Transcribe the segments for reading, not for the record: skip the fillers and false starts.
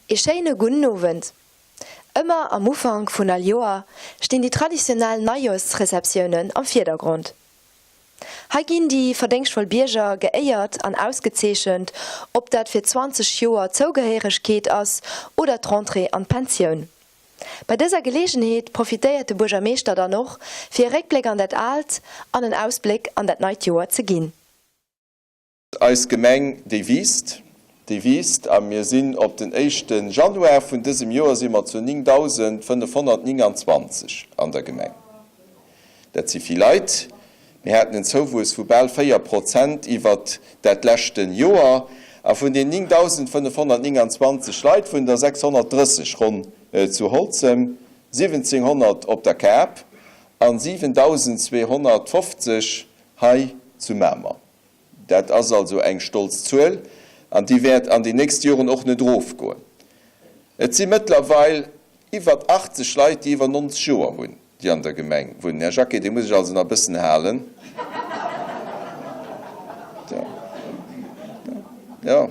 Ee schéine gudden Owend. Ëmmer am Ufank vun all Joer stinn déi traditionell Neijoerschreceptiounen am Virdergrond. Hei ginn déi verdéngschtvoll Bierger geéiert an ausgezeechent, ob dat fir 20 Joer Zougehéieregkeet ass oder d'Rentrée an d'Pensioun. Bei dëser Geleegenheet profitéiert de Buergermeeschter dann och, fir e Réckbléck an dat aalt an en Ausbléck an dat neit Joer ze ginn. Eis Gemeng, déi wiisst, déi wiisst a mir sinn op den éischte Januar vun dësem Joer si mer zu 9.529 an der Gemeng. Dat si vill Leit. Mir haten en Zouwuess vu bal 4 Prozent iwwert dat leschte Joer. A vun den 9.529 Leit wunnen der 630 ronn zu Holzem, 1.700 op der Kap an 7.250 hei zu Mamer. Dat ass also eng stolz Zuel an déi wäert an den nächste Joren och net erofgoen. Et si mëttlerweil iwwer 80 Leit, déi iwwer 90 Joer hunn, déi an der Gemeng wunnen. Här Jacquet, Dir musst Iech also nach e bëssen halen. Jo,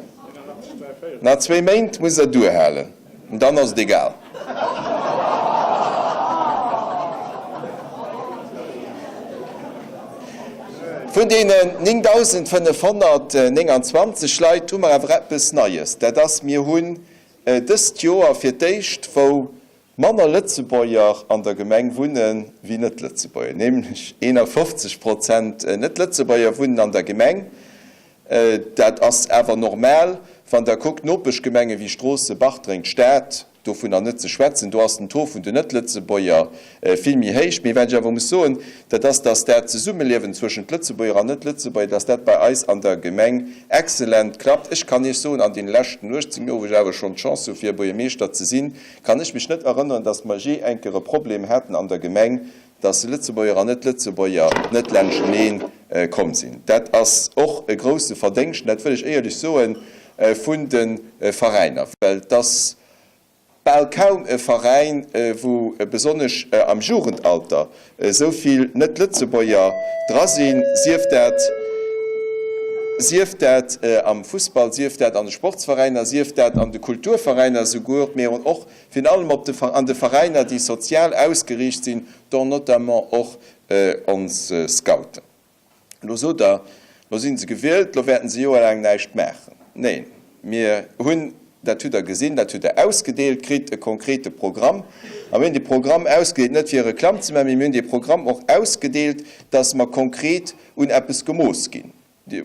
nach zwéi Méint musst Der duerhalen. Dann ass et egal. Vun deenen 9.529 Leit hu mer awer eppes Neies. Dat ass, mir hunn dëst Joer fir d'éischt, wou manner Lëtzebuerger an der Gemeng wunne wéi Net-Lëtzebuerger, nämlech 51 Prozent Net-Lëtzebuerger wunnen an der Gemeng. Dat ass awer normal, wann Der kuckt, Nopeschgemenge wéi Stroossen, Bartreng, d'Stad, dovunner net ze schwätzen, do ass den Taux vun den Net-Lëtzebuerger vill méi héich. Mee wat ech awer muss soen, dat ass, dass dat Zesummeliewen zwëschent Lëtzebuerger an Net-Lëtzebuerger, dass dat bei eis an der Gemeng exzellent klappt. Ech kann Iech soen, an deene leschten 18 Joer, wou ech awer schonn d'Chance hu fir Buergermeeschter ze sinn, kann ech mech net erënneren, dass mer jee eng Kéier e Problem haten an der Gemeng, dass Lëtzebuerger an Net-Lëtzebuerger net laanschteneen komm sinn. Dat ass och e grousse Verdéngscht, an dat wëll ech éierlech soen, vun de Veräiner, well et ass bal kaum e Veräin, wou besonnesch am Jugendalter esou vill Net-Lëtzebuerger dra sinn, sief dat, sief dat am Fussball, sief dat an de Sportsveräiner, sief dat an de Kulturveräiner souguer, mee och Virun allem op de an de Veräiner, déi sozial ausgeriicht sinn, dont notamment och ons Scouten. Elo sot Der, elo si se gewielt, elo wäerten se Joer laang näischt maachen. Neen, mir hunn, dat hutt Der gesinn, dat hutt Der ausgedeelt kritt, e konkrete Programm. A mir hunn dee Programm ausgedeelt, net fir Reklamm ze maachen, mee mir hunn dee Programm och ausgedeelt, dass mer konkret un eppes gemooss ginn.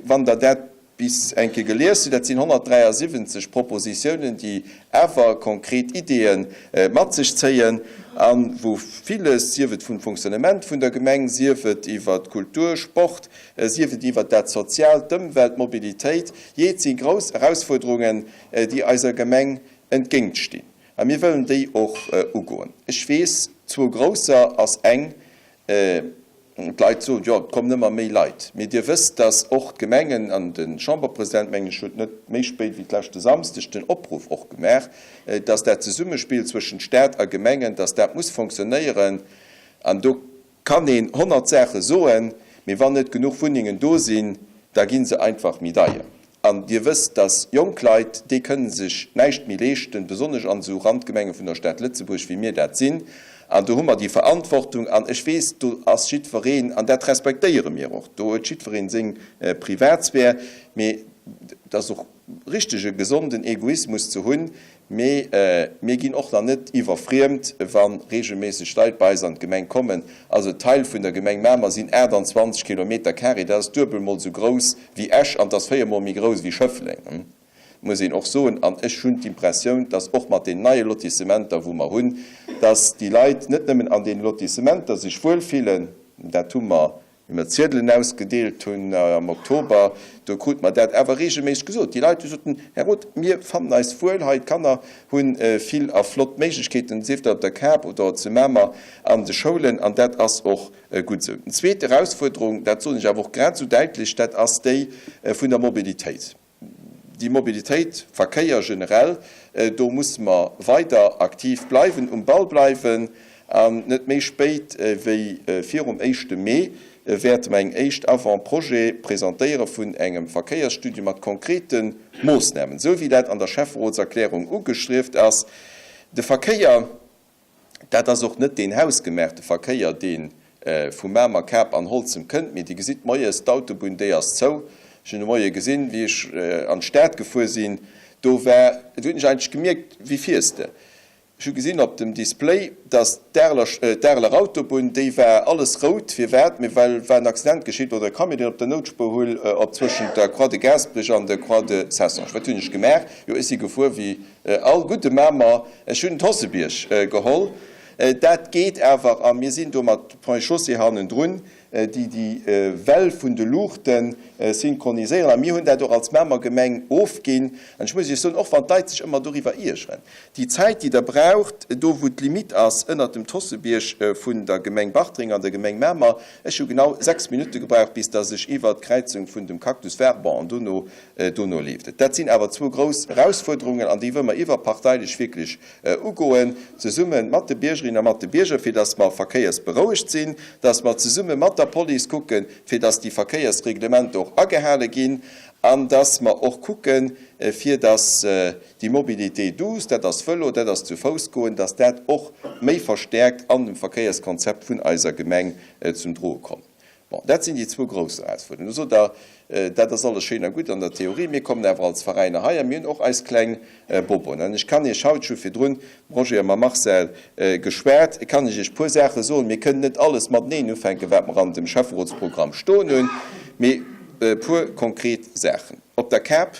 Wann Der dat bis eng Kéier gelies hutt, dat sinn 173 Propositiounen, déi awer konkret Ideeë mat sech zéien a wou villes, sief et vum Fonctionnement vun der Gemeng, sief et iwwer Kultur, Sport, sief et iwwer dat Soziaalt, d'Ëmwelt, d'Mobilitéit, jee, et si grouss Erausfuerderungen, déi eiser Gemeng entgéintstinn. A mir wëllen déi och ugoen. Ech weess, zwou grousser ass eng, D'Leit soen, jo, et kommen ëmmer méi Leit. Mee Dir wësst, dass och d'Gemengen, an de Chamberpresident, mengen ech, huet net méi spéit wéi d'leschte Samsdeg den Opruff och gemaach, dass dat Zesummespill zwëschent Stat a Gemengen, dass dat muss fonctionnéieren. An do kann een 100 Saache soen, mee wann net genuch Wunnengen do sinn, da gi se einfach méi deier. An Dir wësst, dass jonk Leit, déi kënne sech näischt méi leeschten, besonnesch an esou Randgemenge vun der Stad Lëtzebuerg, wéi mir dat sinn. An do hu mer déi Verantwortung. An ech weess, do ass jiddwereen, an dat respektéiere mir och, do huet jiddwereen seng Privatsphär, mee et ass och richteg, e gesonden Egoismus ze hunn. Mee mir ginn och nach net iwwerfriemt, wa reegelméisseg Leit bei eis an d'Gemeng kommen. Also d'Teil vun der Gemeng Mamer sinn 28 Kilometer carré, dat ass duebel mol esou grouss wéi Esch an 't ass véiermol méi grouss wéi Schëffleng, muss een och soen. An ech hunn d'Impressioun, dass och mat den neie Lotissementer, wou mer hunn, dass déi Leit net nëmmen an deene Lotissementer sech wuel fillen, dat hu mer Wéi mer d'Ziedelen ausgedeelt hunn am Oktober, do krute mer dat awer reegelméisseg gesot. Déi Leit, déi soten, Här Roth, mir fannen eis wuel hei, d'Kanner hu vill a flott Méiglechkeeten, sief dat op der Kap oder zu Mamer an de Schoulen, an dat ass och gutt esou. Déi zweet Erausfuerderung, dat soen ech awer och grad esou däitlech, dat ass déi vun der Mobilitéit. Déi Mobilitéit, Verkéier generell, do musse mer weider aktiv bleiwen, um Ball bleiwen an net méi spéit wéi virum éischte Mee. wäerte mer eng éischt Avant-projet presentéiere vun engem Verkéiersstudie mat konkrete Moossnamen, esou wéi dat an der Schäfferotserklärung ugestrieft ass. De Verkéier, dat ass och net deen hausgemaachte Verkéier, dee vu Mamer, Kap an Holzem kënnt, mee Dir gesitt moies, d'Autobunn, déi ass zou. Ech hunn de Moie gesinn, wéi ech an d'Stad gefuer sinn, do war, do hunn ech eigentlech gemierkt, wéi fiers de? Ech hu gesinn op dem Display, dass d'Areler Autobunn, déi war alles rout. Firwat? Mee well war en Accident geschitt oder e Camion, deen op der Noutspuerhull op zwëschent der Croix de Gaasperech an der Croix de Cessange. Wat hunn ech gemaach? Jo, ech si gefuer wéi all gudde Mamer. Ech hunn d'Hossebierg geholl. Dat geet awer a mir sinn do mat Ponts et Chaussées hannendrun. déi déi Well vun de Luuchte synchroniséieren. A mir hunn dat och als Mamer Gemeng ofginn. An ech muss Iech soen, och wann d'Leit sech ëmmer doriwwer iergeren, déi Zäit, déi Der braucht, do wou d'Limite ass ënnert dem Tossebierg vun der Gemeng Bartreng an der Gemeng Mamer, ech hu genau 6 Minutte gebraucht, bis dass ech iwwert d'Kräizung vun dem Cactus war. Bon, an dono, dono leeft et. Dat sinn awer zwou grouss Erausfuerderungen an déi wëlle mer iwwerparteilech wierklech Ugoen, zesumme mat de Biergerinnen a mat de Bierger, fir dass mer verkéiersberouegt sinn, dass mer zesumme mat der Police kucken, fir dass déi Verkéiersreglementer och agehale ginn, an dass mer och kucken, fir dass déi Mobilité douce, dat ass Vëlo, dat ass zu Fouss goen, dass dat och méi verstäerkt an dem Verkéierskonzept vun eiser Gemeng zum Droe kommt. Bon, dat sinn déi zwou grouss Erausfuerderungen. Do sot Der, dat ass alles schéin a gutt an der Theorie, mir kommen awer als Veräiner hei a mir hunn och eis kleng Boboen. An ech kann Iech haut, ech hu virdrun mam Roger a mam Marcel geschwat, kann ech Iech e puer Saache soen. Mir kënnen net alles mateneen ufänken, wat mer an dem Schäfferotsprogramm stoen hunn, mee e puer konkret Saachen. Op der Kap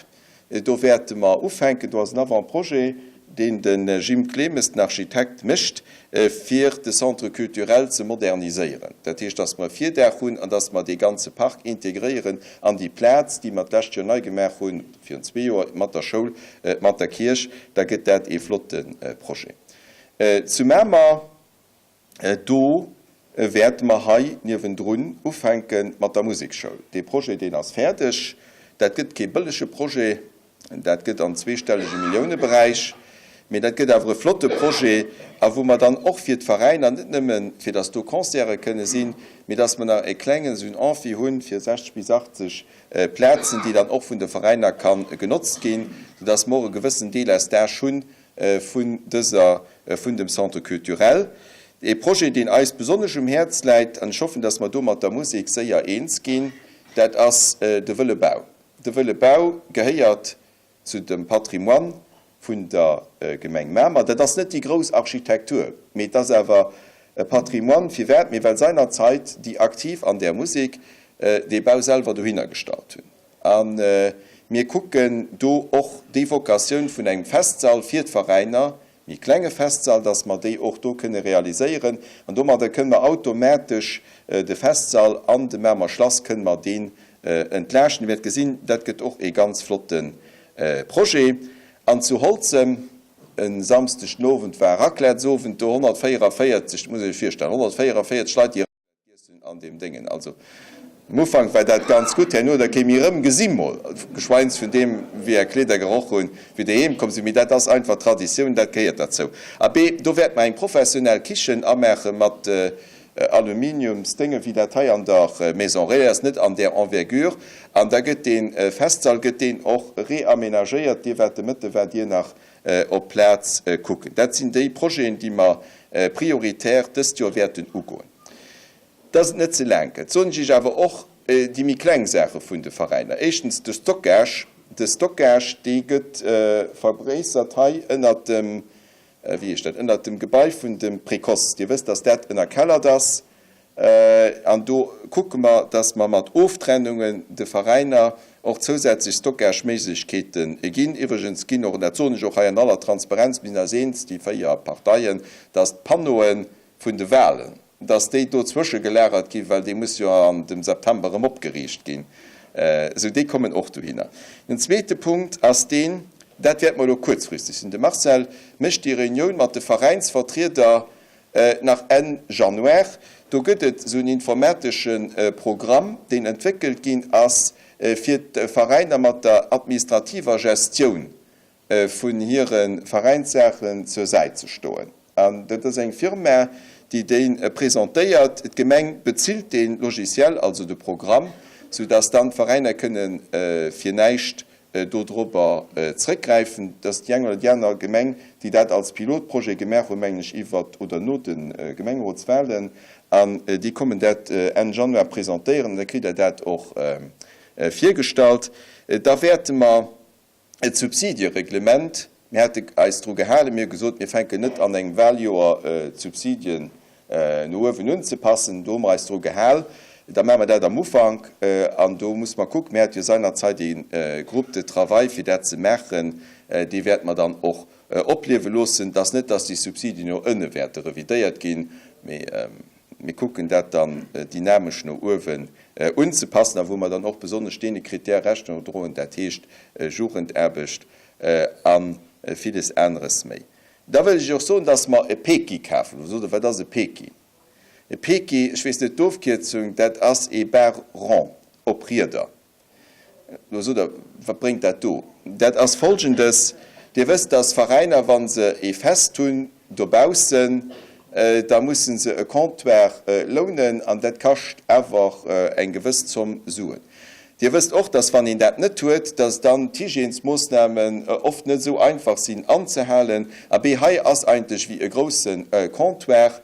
Do wäerte mer ufänken, do ass en Avant-projet, deen de Jim Clemes, den Architekt, mécht, fir de Centre culturel ze moderniséieren. Dat heescht, dass mer e Virdaach hunn an dass mer dee ganze Park integréieren an déi Plaz, déi mer d'lescht Joer nei gemaach hunn, virun zwee Joer, mat der Schoul, mat der Kierch. Da gëtt dat ee flotte Projet. Zu Mamer. Do wäerte mer hei niewendrun ufänke mat der Musekschoul. Dee Projet, deen ass fäerdeg. Dat gëtt kee bëllege Projet, dat gëtt am zweestellege Milliouneberäich, mee dat gëtt awer e flotte Projet a wou mer dann och fir d'Veräiner, net nëmme fir datt do Concerte kënne sinn, mee datt mer nach e klengen esou en Amphi hunn fir 60 bis 80 Plazen, déi dann och vun de Veräiner ka genotzt ginn, soudatt mer och e gewëssen Délestage hunn vun dëser, vun dem Centre culturel. Ee Projet, deen eis besonnesch um Häerz läit, an ech hoffen, dass mer do mat der Musek séier eens ginn, dat ass de Wëlle Bau. De Wëlle Bau gehéiert zu dem Patrimoine vun der Gemeng Mamer. Dat ass net déi grouss Architektur, mee et ass awer e Patrimoine. Firwat? Mee well seinerzeit déi Aktiv an där Musek dee Bau selwer dohinner gestallt hunn. A mir kucken do och déi Vocatioun vun engem Festsall fir d'Veräiner, méi klenge Festsall, dass mer déi och do kënne realiséieren. An domadder kënne mer automatesch de Festsall an de Mamer Schlass kënne mer deen entlaaschten. Dir wäert gesinn, dat gëtt och ee ganz flotte Projet. An zu Holzem, e Samsdeg den Owend war Raclette's-Owend do, 144, dat muss ee sech virstellen, 144 Leit, déi. Giessen an deem Déngen. Also am Ufank war dat ganz gutt, herno da kéim mir erëm gesi mol, geschweins vun deem wéi är Kleeder geroch hunn, wéi der heem komm sinn. Mee dat ass einfach Traditioun, dat gehéiert derzou. Abee, do wäerte mer eng professionell Kichen amaache mat Aluminiumsdéngen, wéi dat hei an der Maison Relais ass, net an där Envergure. An da gëtt dee Festsall, gëtt deen och reamenagéiert. Dir waart de Mëtte waart Dir nach op d'Plaz kucken. Dat sinn déi Projeten, déi mer prioritär dëst Joer wäerten ugoen. Dass et net ze laang gëtt, soen ech Iech awer och déi méi kleng Saache vun de Veräiner. Éischtens de Stockage. De Stockage, dee gëtt vergréissert hei ënnert dem, wéi heescht dat, ënnert dem Gebai vun dem Précoce. Dir wësst, dass dat ënnerkellert ass. An do kucke mer, dass mer mat Oftrennungen de Veräiner och zousätzlech Stockageméiglechkeete ginn. Iwwregens ginn och, an dat soen ech och hei an aller Transparenz, mir sinn eis eens, déi 4 Parteien, dass d'Panneaue vun de Wahlen, dass déi do zwëschegelagert ginn, well déi muss jo an dem September erëm opgeriicht ginn. Esou, déi kommen och dohinner. Den zweete Punkt ass deen, dat wäerte mer elo kuerzfristeg sinn, de Marcel mécht déi Reunioun mat de Veräinsvertrieder nach Enn Januar. Do gëtt et esou en informatesche Programm, deen entwéckelt ginn ass, fir d'Veräiner mat der administrativer Gestioun vun hire Veräinssaachen zur Säit ze stoen. An dat ass eng Firma, déi dee presentéiert. D'Gemeng bezilt dee Logiciel, also de Programm, soudass dann d'Veräiner kënne fir näischt dodrobber zréckgräifen. Et ass déi eng oder déi aner Gemeng, déi dat als Pilotprojet gemaach hunn, mengen ech, iwwer oder no de Gemengerotswahlen. An déi kommen dat Enn Januar presentéieren an da kritt Der dat och virgestallt. Da wäerte mer d'Subsidiereglement, mir hate eis dru gehalen, mir hu gesot, mir fänken net an engem Wahljoer d'Subsidien no uewen unzepassen, do hu mer eis dru gehal, da maache mer dat am Ufank an do musse mer kucken, mir hate jo seinerzeit ee Groupe de travail fir dat ze maachen, dee wäerte mer dann och opliewe loossen. Et ass net, datt déi Subsidien no ënne wäerte revidéiert ginn, mee mir kucken dat dann dynamesch no uewen unzepassen a wou mer dann och besonnesch deene Critèrë Rechnung droen, dat heescht Jugendaarbecht a villes aneres méi. Da wëll ech och soen, dass mer e Peki kafen. Lo sot Der, Wat ass e Peki? E Peki, ech weess net d'Ofkierzung, dat ass ee Bar rond op Rieder. Lo sot Der, Wat bréngt dat do? Dat ass Folgendes, Dir wësst, dass Veräiner, wa se ee Fest hunn dobaussen, da musse se e Comptoir lounen an dat kascht awer eng gewëss Zomm Suen. Dir wësst och, dass wann een dat net huet, dass dann d'Hygiènesmoossnamen oft net esou einfach sinn anzehalen. Abee, hei ass eigentlech wéi e grousse Comptoir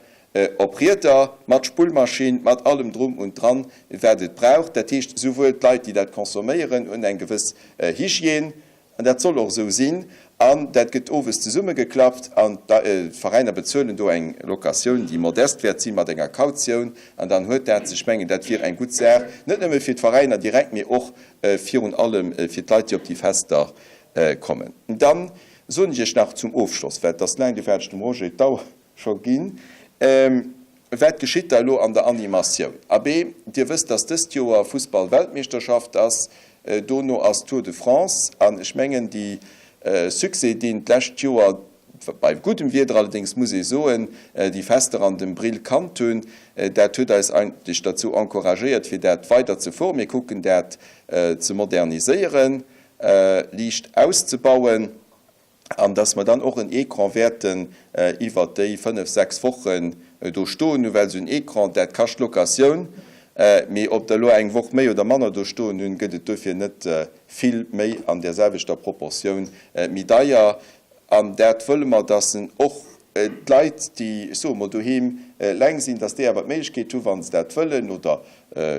op Rieder, mat Spullmaschinn, mat allem drum und dran, wat et brauch. Dat heescht, souwuel d'Leit, déi dat consomméieren, hunn eng gewëss Hygiène, An dat soll och esou sinn. An dat gëtt owes zesummegeklappt an d'Veräiner bezuelen do eng Locatioun, déi modest wäert sinn, mat enger Kautioun. An dann huet dat sech, ech mengen, dat wier eng gutt Saach, net nëmme fir d'Veräiner direkt, mee och virun allem fir d'Leit, déi op déi Fester kommen. Dann soen ech Iech nach zum Ofschloss, well et ass laang, dofir hat ech dem Roger d'Auer scho ginn. Wat geschitt da elo an der Animatioun? Abee, Dir wësst, dass dëst Joer Fussball-Weltmeeschterschaft ass, dono ass Tour de France an ech mengen, déi Succès, deen d'lescht Joer, bei guddem Wieder allerdéngs, muss ee soen, déi Fester an dem Brill kannt hunn, dat huet eis eigentlech derzou encouragéiert, fir dat weider ze fueren. Mir kucken dat ze moderniséieren, liicht auszebauen. an dass mer dann och en Écran wäerten iwwert déi fënnef, sechs Wochen do stoen hunn, well esou en Écran, dat kascht Locatioun, mee ob der elo eng Woch méi oder manner do stoen hunn, gëtt et duerfir net vill méi an där selwechter Proportioun méi deier. An dat wëlle mer, dass en och d'Leit, déi, ech soe mol, doheem eleng sinn, dass déi awer d'Méiglechkeet hu wa se dat wëllen, oder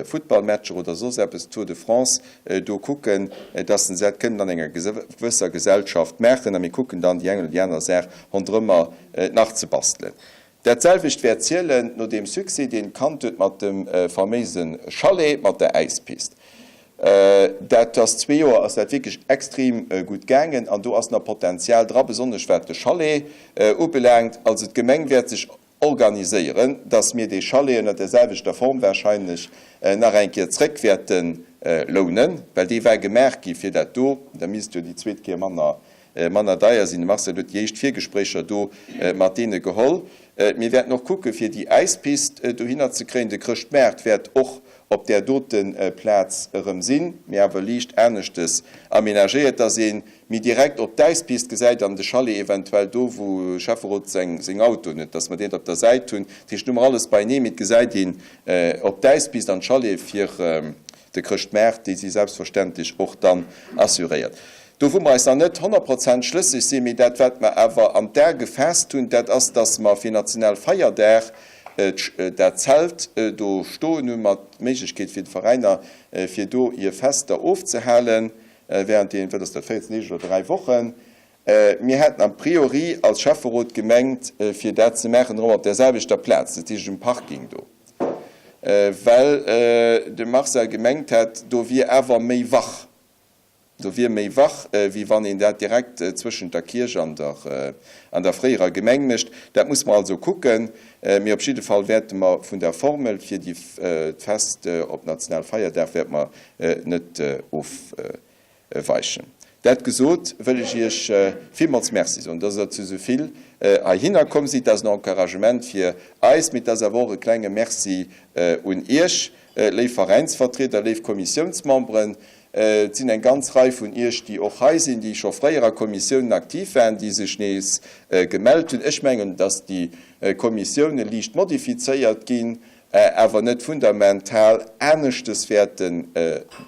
Futtballmatcher oder soss eppes, Tour de France do kucken, dass se dat kënnen an enger gewësser Gesellschaft maachen. A mir kucken dann, déi eng oder déi aner Saach ronderëmmer nach ze bastelen. Dat selwecht wäert zielen no deem Succès, deen d'Kand huet mat dem faméise Chalet mat der Äispist. Dat ass zwee Joer ass dat wierklech extrem gutt gaangen an do ass nach Potenzial dra, besonnesch wat de Chalet ubelaangt. Also d'Gemeng wäert sech organiséieren, dass mir dee Chalet ënner där selwechter Form wahrscheinlech nach eng Kéier zréck wäerte lounen, well dee war gemaach gi fir dat do. Da misst jo déi zweet Kéier manner manner deier sinn. De Marcel huet déi éischt Virgespréicher do mat deene geholl. Mir wäerten och kucke fir déi Äispist dohinner ze kréien. De Chrëschtmaart wäert och op där dote Plaz erëm sinn, mee awer liicht aneschtes aménagéiert, dass ee méi direkt op d'Äispist gesäit an de Chalet eventuell do, wou Schäfferot seng Autoen huet, dass mer deen op der Säit hunn. Dat heescht, do hu mer alles beienee, mee et gesäit een op d'Äispist an d'Chalet fir de Chrëschtmaart, déi si selbstverständlech och dann assuréiert. Do wou mer eis nach net 100% schlësseg sinn, mee dat wat mer awer an d'A gefaasst hunn, dat ass, dass mer fir Nationalfeierdag dat Zelt do stoen hunn, mat Méiglechkeet fir d'Veräiner, fir do hir Fester ofzehalen während den, wat ass dat, 14 Deeg oder 3 Wochen. Mir haten a priori als Schäfferot gemengt, fir dat ze maachen erëm op där selwechter Plaz, dat heescht um Parking do, well de Marcel gemengt hat, do wier awer méi wach. Do wier méi wach, wéi wann een dat direkt zwëschent der Kierch an der an der fréierer Gemeng mécht. Dat muss mer also kucken. Mee op jidde Fall wäerte mer vun der Formel fir déi d'Fest op Nationalfeierdag wäerte mer net ofweichen. Dat gesot, wëll ech Iech villmools Merci soen, dass Der zu esou vill heihinner komm sidd. Dat ass en Encouragement fir eis, mee et ass awer och e klenge Merci un Iech, léif Veräinsvertrieder, léif Kommissiounsmemberen. Et sinn eng ganz Rei vun Iech, déi och hei sinn, déi scho fréier a Kommissiounen aktiv waren, déi sech nees gemellt hunn. Ech mengen, dass déi Kommissioune liicht modifizéiert ginn, awer net fundamental aneschtes wäerte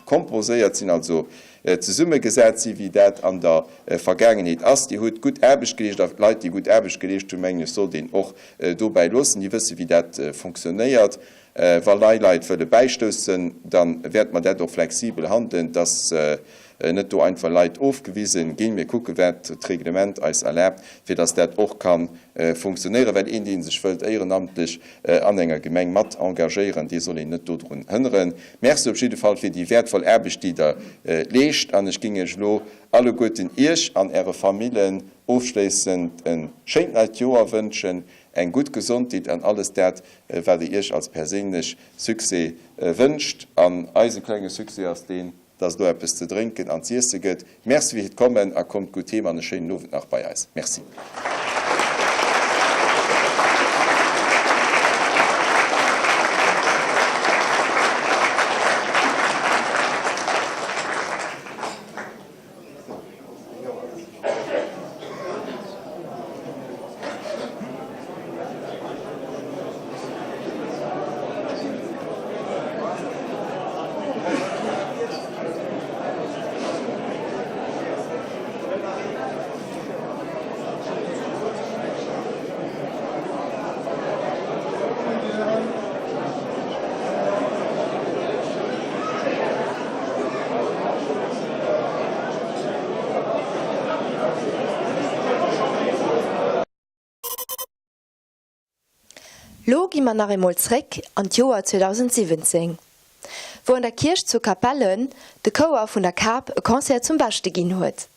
composéiert sinn, also zesummegesat sinn, wéi dat an der Vergaangenheet ass. Dir hutt gutt Aarbecht geleescht a Leit, déi gutt Aarbecht geleescht hunn, mengen ech, sollt een och dobäi loossen. Déi wësse wéi dat fonctionnéiert. Wa nei Leit wëlle bäistoussen, da wäerte mer dat och flexibel handelen, dass net do einfach Leit ofgewisen ginn. Mir kucken, wat d'Reglement eis erlaabt, fir dass dat och ka funktionéieren. Well een, dee sech wëllt éierenamtlech an enger Gemeng mat engagéieren, dee soll een net dodrun hënneren. Merci op jidde Fall fir déi wäertvoll Aarbecht, déi Der leescht. An ech géing Iech elo alleguerten, Iech an Äre Famillen, ofschléissend e schéint neit Joer wënschen, eng gutt Gesondheet an alles dat, wat Der Iech als perséinlech Succès wënscht. An eise klenge Succès ass deen, dass et elo eppes ze drénken an z'iesse gëtt. Merci fir d'Kommen a kommt gutt heem an e schéinen Owend nach bei eis. Merci. Lo gi mer nach eemol zréck an d'Joer 2017, wou an der Kierch zu Capellen de Chouer vun der Kap e Concert zum Beschte ginn huet.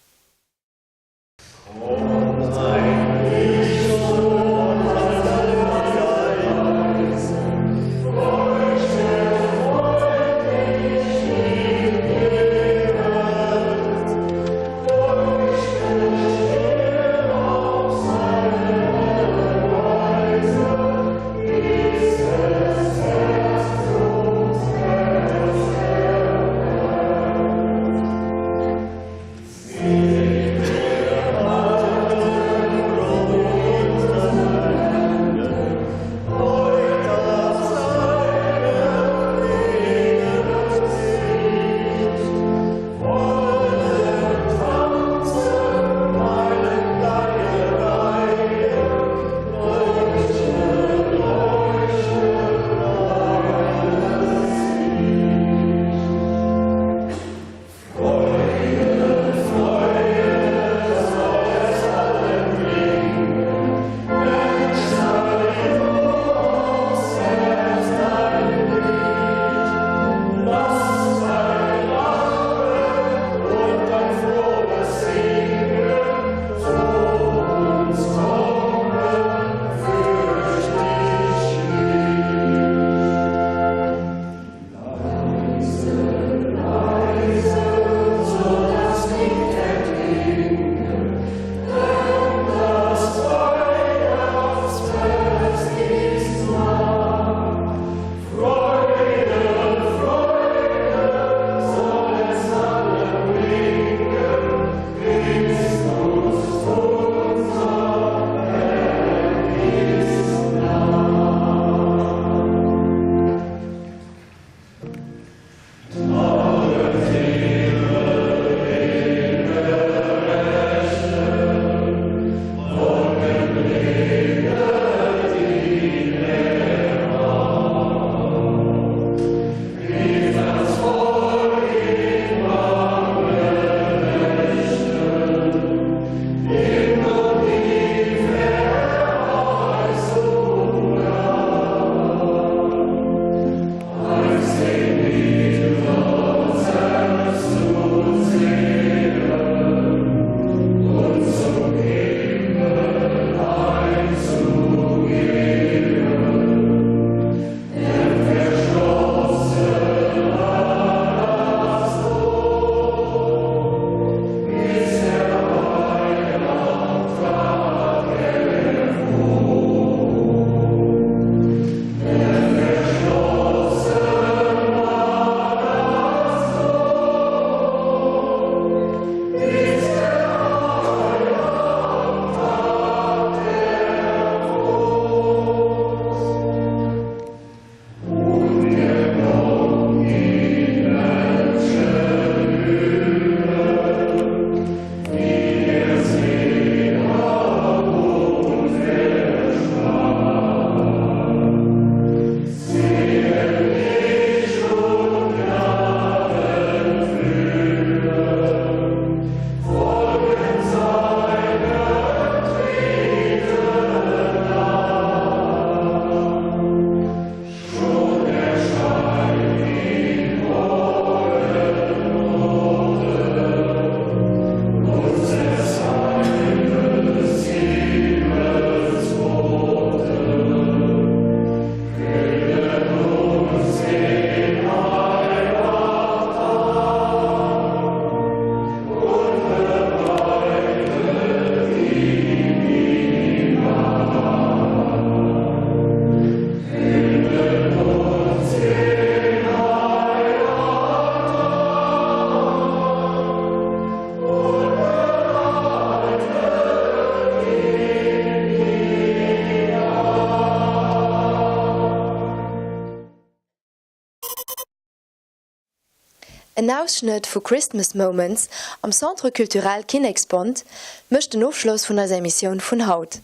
En Ausschnëtt vu Christmas Moments am Centre Culturel Kinneksbond mécht den Ofschloss vun eiser Emissioun vun haut.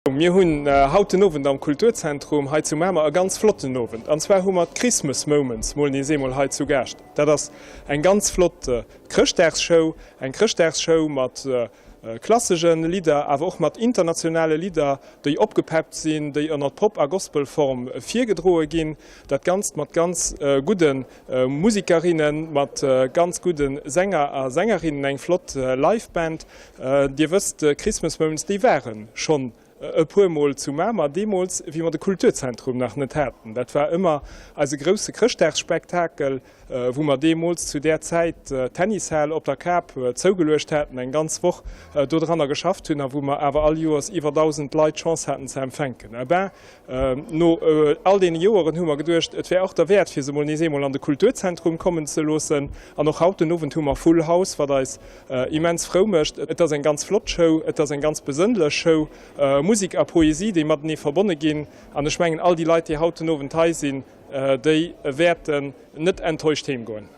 Mir hunn haut den Owend am Kulturzentrum hei zu Mamer e ganz flotten Owend. An zwar hu mer d'Christmas Moments mol nees eemol hei zu Gaascht. Dat ass eng ganz flott Chrëschtdagsshow, eng Chrëschtdagsshow mat klassegen Lidder, awer och mat internationale Lidder, déi opgepeppt sinn, déi ënnert Pop a Gospelform virgedroe ginn. Dat Ganzt mat ganz gudde Musikerinnen, mat ganz gudde Sänger a Sängerinnen, eng flott Live-Band. Dir wësst, d'Christmas Moments, déi ware schonn e puer Mol zu Mamer, deemools wéi mer de Kulturzentrum nach net haten. Dat war ëmmer eise grousse Chrëschtdagsspektakel, wou mer deemools zu där Zäit d'Tennishal op der Kap zougeluecht haten, eng ganz Woch dodranner geschafft hunn a wou mer awer all Joers iwwer 1.000 Leit d'Chance haten ze empfänken. Eh ben, no all deene Joeren hu mer geduecht, et wär och derwäert, fir se mol nees eemol an de Kulturzentrum kommen ze loossen. An och haut den Owend hu mer Full House, wat eis immens frou mécht. Et ass eng ganz flott Show, et ass eng ganz besënnlech Show, Musek a Poesie, déi matenee verbonne ginn. An ech mengen, all déi Leit, déi haut den Owend hei sinn, déi wäerten net enttäuscht heem goen.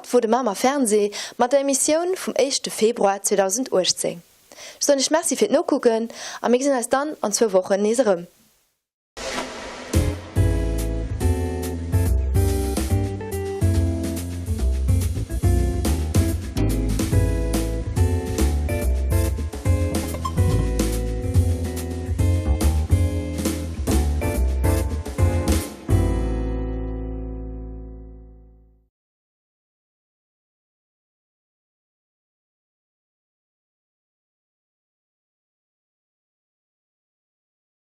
Dat wor de Mamer Fernseh mat der Emissioun vum éischte Februar 2018. Ech soen iech Merci fir d'Nokucken a mir gesinn eis dann an zwou Wochen nees erëm.